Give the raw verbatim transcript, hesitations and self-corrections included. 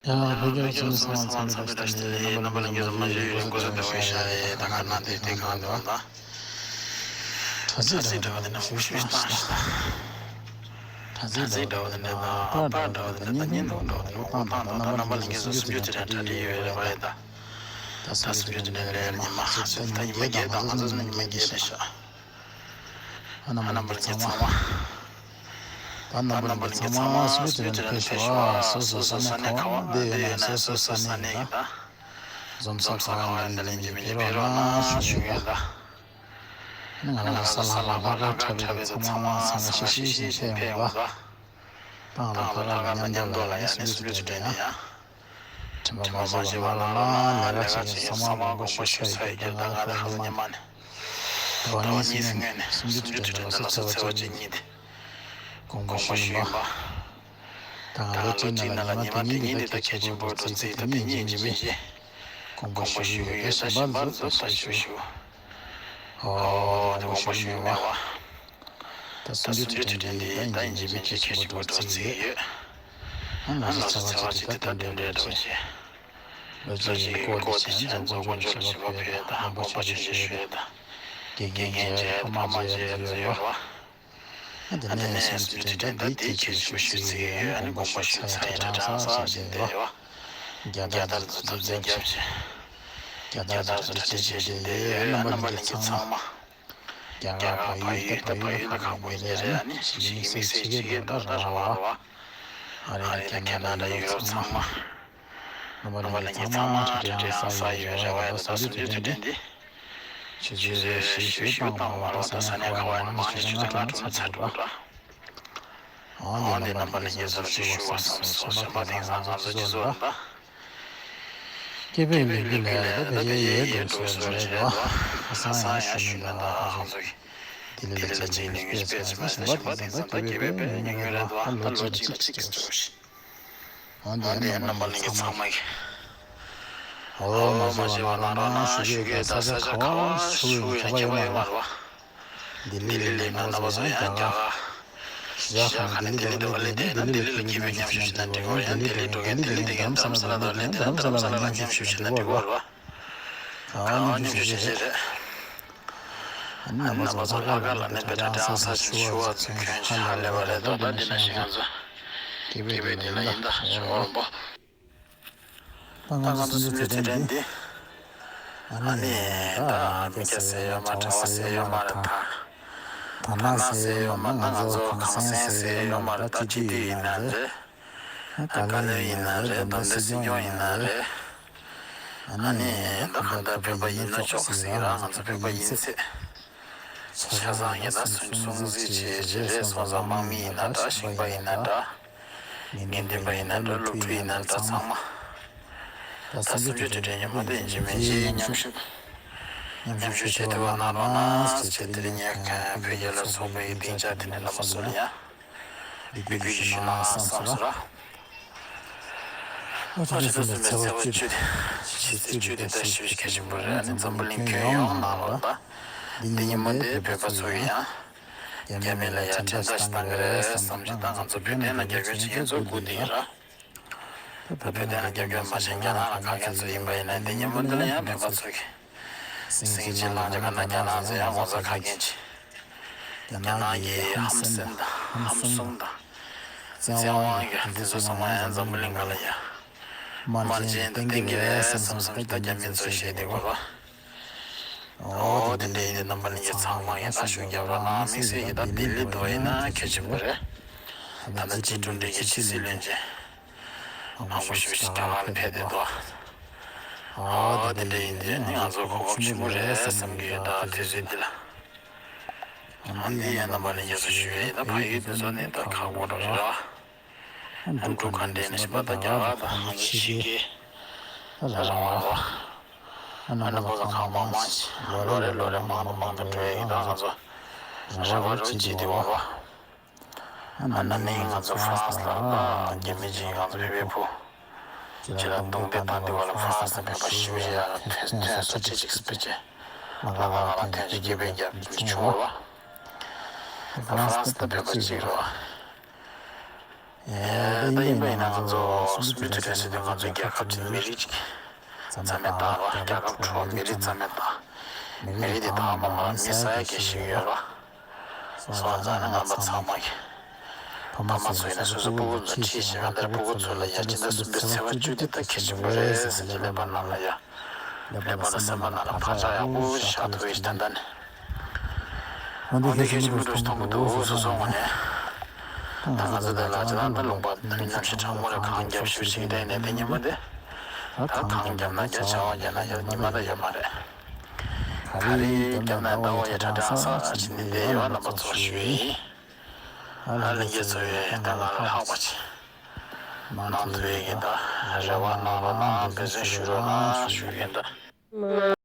ཡ། ལྷོ་རྒྱལ་ཚོགས་མི་ཚང་མ་འཚམས་འདྲི་བཀྲ་ཤིས་བདེ་ལེགས། རྣམ་པ་ལྷན་རྒྱས་ཚང་མ་ཞིག་གི་འགོ་ཚུགས་ཏེ་ཤ་ཡ་ད་ག་ན་དེ་དེ་གང་འདུག་ད། དྲ་ཚིགས་འདྲ་བ་དེ་ནས་ཧུ་ཤུ་ཤུ་ཤུ་ཤུ། དྲ་ཚིགས་འདྲ་བ་དེ་ནས་ད་པར་འདྲ་བ་དེ་ནས་ད་བརྙན་ཐུང་འདྲ་བ་དེ་འོ་ཐང་ད་ད་རྣམ་པ་ལྷན་རྒྱས་སུམ་ཅུ་དེ་འདྲ་གྲ་སྒྲིག་ཡོད་རེད་བ་ཡ་ད། ད་སུམ་ཅུ་དེ་འདྲ་ལས་ཉི་མ་ཧ་ཅང་ད་ཉི་མ་བརྒྱད་དང་ང་ཚོ་ཚོ་ཉི་མ་བརྒྱད་རེད་ཤག་ཨ་རྣམ་པ་ལྷན་རྒྱས་ཚང་མ། ད་རྣམ་པ་ལྷན་རྒྱས་ཚང་མ་སུམ་ཅུ་དེ་ནས་ཕེབས་ཤོག་ཨ། སོ་སོ་ས་གནས་ག་བ་བསྡད་ཡོད་ན་སོ་སོ་ས་གནས་ཀྱི་ད་འཛོམས་ས་ག་བ་ཡིན་ན་ལྷན་རྒྱས་ཕེབས་རོགས་གནང་ཞུ་གི་ཡོད་ད། ང་རང་ས་ལྷག་ལྷག་ལྷག་ག་འཁྲབ་པའི་ཚང་མ་འཚང་ཁ་ཤིག་ཤིག་བཞིན་ཕེབས་ཡོང་ད། ཏང་ལ་ལྷག་ལྷག་ལ་མཉམ་དུ་ལ་ཡ་ནི་སུམ་ཅུ་དེ་ནས་ཡ། དྲན་པ་མ་བརྗེད་པ་ལ་ལ་ལས་ཀ་བྱེད་མཁན་ཚང་མ་དགོངས་པ་ཞུ་ཚར་ཡོད་ཀྱི་ད་ང་ལ་ཧ་ལམ་ཉི་མ་ནས་ཟླ་བ་གཉིས་སྔོན་ནས་སུམ་ཅུ་དྲུག་དྲུག་ལ་ས་ཚེས་པ་གཅིག་ཉིན་དེ་དགོངས་པ་ཞུ་ཡིན་པ། ད་ལོ་གཅིག་ནང་ལ་ཉི་མ་དེ་ཉིན་དེ་ད་གལ་ཆེན་པོ་རྩིས་ཏེ་དེ་ཉིན་ཡིན་པས་དགོངས་པ་ཞུ་ཡོད་པས་གཞན་པ་ལ་ཚོད་ལྟ་ཞུ་ཞུ། ཨོ་དེ་དགོངས་པ་ཞུ་ཡོད་མེད་པ། ད་སུམ་ཅུ་དྲུག་དྲུག་འདི་ད་ཡིན་གཅིག་མིན་གཅིག་ཆེན་པོ་འགྲོ་རྩིས་ཡོད། ཨ་ང་ཚོ་ཚེས་པ་གཅིག་དེ་ད་དེ་འདྲའི་འགྲོ་ཆེ། ལོ་གཅིག་ཡིན་སྐོར་དེ་བྱས་ན་འཛམ་བུ་གླིང་ཞེས་པ་བོད་ད་ཧམ་པ་ཆེ་ཆེ་ཞེས་ད། དགེ་རྒན་བྱས་ཕ་མ་བྱས་ཡོད་པ། ཨ་དེ་ནས་སུམ་ཅུ་དྲུག་དྲུག་འདི་དེ་ཁྱེད་ཞུ་ཞུ་ཚིག་ཡོད། ཨ་ནི་དགོངས་པ་ཞུ་ཚར་ཡ་དྲན་དྲན་ས་ས་ཞིག་འདི་ཡོད། རྒྱ་དར་ཚོ་ཚོ་འཛིན་རྒྱབ་ཆེ། རྒྱ་དར་ཚོ་གྲ་ཆེ་ཆེ་ཞིག་འདི་ཡོད། རྣམ་པ་ལྷན་རྒྱས་ཚང་མ། རྒྱ་གར་བལ་ཡུལ་ད་བལ་ཡུལ་ལ་ཁག་པོ་ཡོད་རེད། ཨ་ནི་ཞིག་དམིགས་བསལ་ཕྱི་རྒྱལ་ལ་ད་ར་བ། ཨ་རི་དང་ཁེ་ན་ཌ་ཡུ་རོབ་ཚང་མ། རྣམ་པ་ལྷན་རྒྱས་ཚང་མ་དྲན་དྲན་ས་ཡོད་རེད་བ། ད་སུམ་ཅུ་དྲུག་དྲུག་འདི། ཆུ་ཚོད་བཞི་ཞུ་བཏང་བ་ད་ས་གནས་ག་བ་ཡིན་ན་ཆུ་ཚོད་ལྔ་དྲུག་ཚར་འགྲོ་འདྲ། འོན་ཏེ་རྣམ་པ་ལྷན་རྒྱས་ཚོར་ཞུ་བ་སོང་སོང་སོང་ཞེས་པ་དེ་ང་ཚོ་ཚོ་ཚོ་ལ། སྐྱེས་པའི་ལུས་ཀྱི་ལས་ད་བེད་ཡས་ཡས་འགྲོ་སོ་རེད་བ། ཁ་སང་ཡང་ཞུ་མི་འདུག་ཁོང་ཚོ་གིས་ལྡི་ལི་ལ་ཅིག་ལས་ངན་སྤེལ་སོང་ཡ་ད་གཞན་པ་དེ་ཚོ་ད་སྐྱེས་པའི་ལུས་ཀྱི་ལས་ད་ལོ་གཅིག་གཅིག་གཅིག་འོན་ཏེ་རྣམ་པ་ལྷན་རྒྱས་ཚང་མ་གིས། འོ་མ་བྱས་པ་ལ་ན་ཞུ་གི་ཡོད་པའི་ས་ཆ་ག་བ་ཞུ་ཡོད་ཁྱབ་པ་ཡོད་མ་རེད་བ། ལྡི་ལི་ལ་ན་ན་བ་ཟོ་ཡང་རྒྱ་གར། ཞི་ཞི་ཁ་ནས་ལྡི་ལི་འགྲོ་བ་ལས་བསྡད་ན་ལྡི་ལི་ལ་སྐྱེས་པའི་མཉམ་ཞུགས་ཞུ་ན་འགྲིག་གོ། ཡང་ལྡི་ལི་འགྲོ་མཁན་ལྡི་ལི་ལ་རྡ་རམ་ས་ལ་འགྲོ་ལས་བསྡད་ན་རྡ་རམ་ས་ལ་མཉམ་ཞུགས་ཞུ་ན་འགྲིག་གོ་རེད་བ། ག་བ་མཉམ་ཞུགས་ཞུ་ཞེས་རེད། ཨ་ནི་རྣམ་པ་ཚོ་ལྷག་དཀར་ལ་ནི་དཔེ་ཁྲ་ཁྲ་ས་ས་ཆུ་བ་ཚོ་ཁྱོན་ཆེ་ཧ་ལས་པ་རེད་དོ། ད་འདི་ན་ཤི་ང་ཚོ་སྐྱེས་པའི་ལྡི་ལ་ཡིན་ད་ཞོགས་པ། ད་ང་ཚོ་སུམ་ཅུ་དྲུག་དྲུག་འདི། ཨ་ནི་ད་སྐྱ་ཟེར་ཡོད་མ་གྲྭ་བ་ཟེར་ཡོད་མ་རེད་ད། དར་ནག་ཟེར་ཡོད་མ་ང་ཚོ་གངས་སེང་ཟེར་ཡོད་མ་རེད་ད། ཅི་ཅི་ཡིན་ན་རེད། ད་ཀ་ལོན་ཡིན་ན་རེད། འདམ་ར་སྲིད་སྐྱོང་ཡིན་ན་རེད། ཨ་ནི་ད་གང་ལྟར་བོད་པ་ཡིན་ན་ཆོག་ཟེར་ཡ་ང་ཚོ་བོད་པ་ཡིན་ཚེ། ཆ་ཚང་ཡིན་ད་སུམ་ཅུ་སུམ་ཅུ་ཅི་རེད་སོང་ཙང་དམག་མི་ཡིན་ན་འདྲ་ཞིང་པ་ཡིན་ན་འདྲ། དགེ་འདུན་པ་ཡིན་ན་འདྲ་སློབ་ཕྲུག་ཡིན་ན་འདྲ་ཚང་མ། ད་སུམ་ཅུ་དྲུག་དྲུག་ཉི་མ་དེ་ཡིན་གཅིག་མིན་གཅིག་མཉམ་ཞུགས། མཉམ་ཞུགས་བྱེད་ཐུབ་པ་གནང་རོགས་གནང་ཟེར་བྱས་དེ་རིང་ངས་བོད་རྒྱལ་ལ་སོགས་པའི་སྡིངས་ཆ་དེ་ནས་རྣམ་པ་ཚོ་ལ་ཡང་འབོད་སྐུལ་ཞུ་ན་བསམ་སོང་ར། ཨོ་ཕྱི་ཟླ་གསུམ་པའི་ཚེས་པ་བཅུ་དེ་ཕྱི་ཚེས་བཅུ་དེ་ད་ཞེ་པོ་ཞིག་གལ་ཆེན་པོ་རེད། ཨ་ནི་འཛམ་བུ་གླིང་ཁྱོན་ཡོངས་ནང་ལ་ད་འདི་ཉིན་མོ་དེ་བོད་པ་ཚོ་ཡང་རྒྱ་མི་ལ་ཡ་དྲན་པ་ཞིག་བཏང་གི་རེད་བསམ་གྱི། ད་ང་ཚོ་བོད་དོན་ལ་རྒྱབ་སྐྱོར་བྱེད་མཁན་ཚོ་སྒུག་བསྡད་ཡིན་ར། ད་བོད་དོན་ལ་རྒྱབ་སྐྱོར་མ་བྱེད་མཁན་ལ་ཁ་མཁན་ཚོ་ཡིན་པ་ཡིན་ན་འདི་ཉིན་མོ་འདི་ལ་ཡང་བོད་པ་ཚོ་གིས་སེང་གེ་ཅན་ལ་རྒྱ་གར་ནང་རྒྱ་ནག་ཚོ་ཡང་ངོ་ཚ་ཁ་མཁན་ཅིག་རྒྱ་ནག་གི་ཧམ་སེམས་དང་ཧམ་གསུམ་དང་བཙན་དབང་གི་འདི་ཚོ་ཚང་མ་ཡང་འཛམ་བུ་གླིང་ག་ལ་ཡ་དམར་རྗེན་དང་བསྟན་གྱི་རེད་བསམ་བསམ་ཟེར་ད་རྒྱ་མི་ཚོས་བཤད་བསྡད་ཡོད་པ། ཨོ་དེ་འདྲ་ཡིན་དུས་རྣམ་པ་ལྷན་རྒྱས་ཚང་མ་ཡང་ད་ཤུགས་རྒྱབ་རོགས་གནང་། དམིགས་བསལ་གྱི་ད་ལྡི་ལི་འགྲོ་ཡིན་ན་གལ་ཆེན་པོ་རེད། ད་ལྟ་ཆིག་སྟོང་འདྲ་གི་ཕྱི་སྲིད་བློན་ཆེན་ཨང་གོ་ཤུ་ཞིག་རྒྱ་གར་ལ་ཕེབས་བསྡད་འདུག་ཨོ་དེ་འདྲ་ཡིན་དུས་ནི་ང་ཚོ་གོ་སྐབས་ཆེན་པོ་རེད་བསམ་གྱི་ཡོད། ད་དུས་ཚོད་འདི་ལ་ཨ་འདི་ཡང་རྣམ་པ་ལྷན་རྒྱས་ཚོ་ཞུ་ཡས་ད་ཕ་ཡུལ་དུ་ཚོ་ནི་ད་ཁག་པོ་འགྲོ་རེད་བ། འབྲུག་ག་འདྲེན་ཞིག་པ་དང་རྒྱ་གར་དང་ཕྱི་རྒྱལ་ད་རང་དབང་བ། ཨ་ནི་བོད་པ་ཁག་མང་མང་ཞིག་ལོ་རེ་ལོ་རེ་མང་དུ་མང་དུ་འགྲོ་ཡི་ད་ང་ཚོ་རེ་བ་ཅི་ཅི་དེ་བ། ཨ་ནི་ནི་ང་ཚོ་ཧྥ་རན་སི་ལ་རྒྱ་མི་ཅིག་ང་ཚོ་བོད་པའི་བུ་ཅི་ལ་རྡུང་རྡེག་བཏང་དུས་བ་ལ་ཧྥ་རན་སི་ལ་བོད་པ་ཞི་བ་ཞིག་ཡ་ཐོན་ཐོན་སོ་ཅི་ཅིག་སྤེལ་ཅེ་ལ་ལ་ལ་ཐོན་ཅེ་སྐྱེ་བའི་རྒྱབ་ཀྱི་ཆུ་བ་བ། ཧྥ་རན་སི་ད་བོད་པ་ཅིག་རེད་བ། ད་ཡིན་པ་ཡིན་ན་ང་ཚོ་སུམ་ཅུ་དྲུག་ཅུ་དྲན་གསོ་དེ་ང་ཚོའི་རྒྱལ་ཁབ་ཅིག་མི་རིགས་ཅིག་རྩ་མེད་བཏང་བ། རྒྱལ་ཁབ་ཁྲོ་བ་མི་རིགས་རྩ་མེད་བཏང་། མི་རིགས་དེ་དག་མ་མ་མི་ས་ཡ་གི་ཞིག་ཡོད་པ། སོང་ཙང་ནི་རྣམ་པ་ཚང་མ་གི་ཕ་མ་ཚོ་ཡིན་ན་སོ་སོའི་སྤུ་གུ་ཚོ་ཁྲིད་བྱས་ཡོང་དུས་སྤུ་གུ་ཚོ་ལ་ཡ་སྦྱིན་བདག་གསུམ་པོའི་འཚེ་བ་བཅུ་དེ་ད་གལ་ཆེན་པོ་རེད་ཟེར་གྱི་ཀླད་པ་ནང་ལ་ཡ། ཀླད་པ་དང་སེམས་པ་ནང་ལ་བག་ཆགས་ཡག་པོ་བཞག་ཐུབ་ཡོད་ཞིག་ད་ལྟ་ནི། འོན་ཏེ་གལ་ཆེན་པོ་འདུག་མཐོང་གི་འདུག་སོ་སོ་ངོས་ནས། ད་ང་ཚོ་དེ་ལ་ཅི་ད་ལྟ་ལུང་པ་མི་ནམ་ཞིག་གྲང་མོ་རེ་གངས་རྒྱབ་ཞུ་ཞིག་དེ་ནས་དེ་ཉི་མ་དེ། ད་གངས་རྒྱབ་ན་རྒྱ་ཆར་པ་རྒྱབ་ན་ཡོད་ཉི་མ་ད་ཡོད་མ་རེད། ག་རེ་རྒྱབ་ན་ཟླ་བ་ཡི་གྲ་གྲང་ས་ཅི་ནི་དེ་ཡོད་རྣམ་པ་ཚོ་ཞུ་ཡིན། ཨ་ལྷན་རྒྱས་ཚོ་ཡོད་ཡིན་ད་ང་ལ་ལྷག་པ་ཅི། གནང་ཐུབ་ཡས་ཀྱི་ད་རེ་བ་གནང་རོགས་གནང་། འབད་བརྩོན་ཞུ་རོགས་གནང་ཞུ་ཡིན་ད།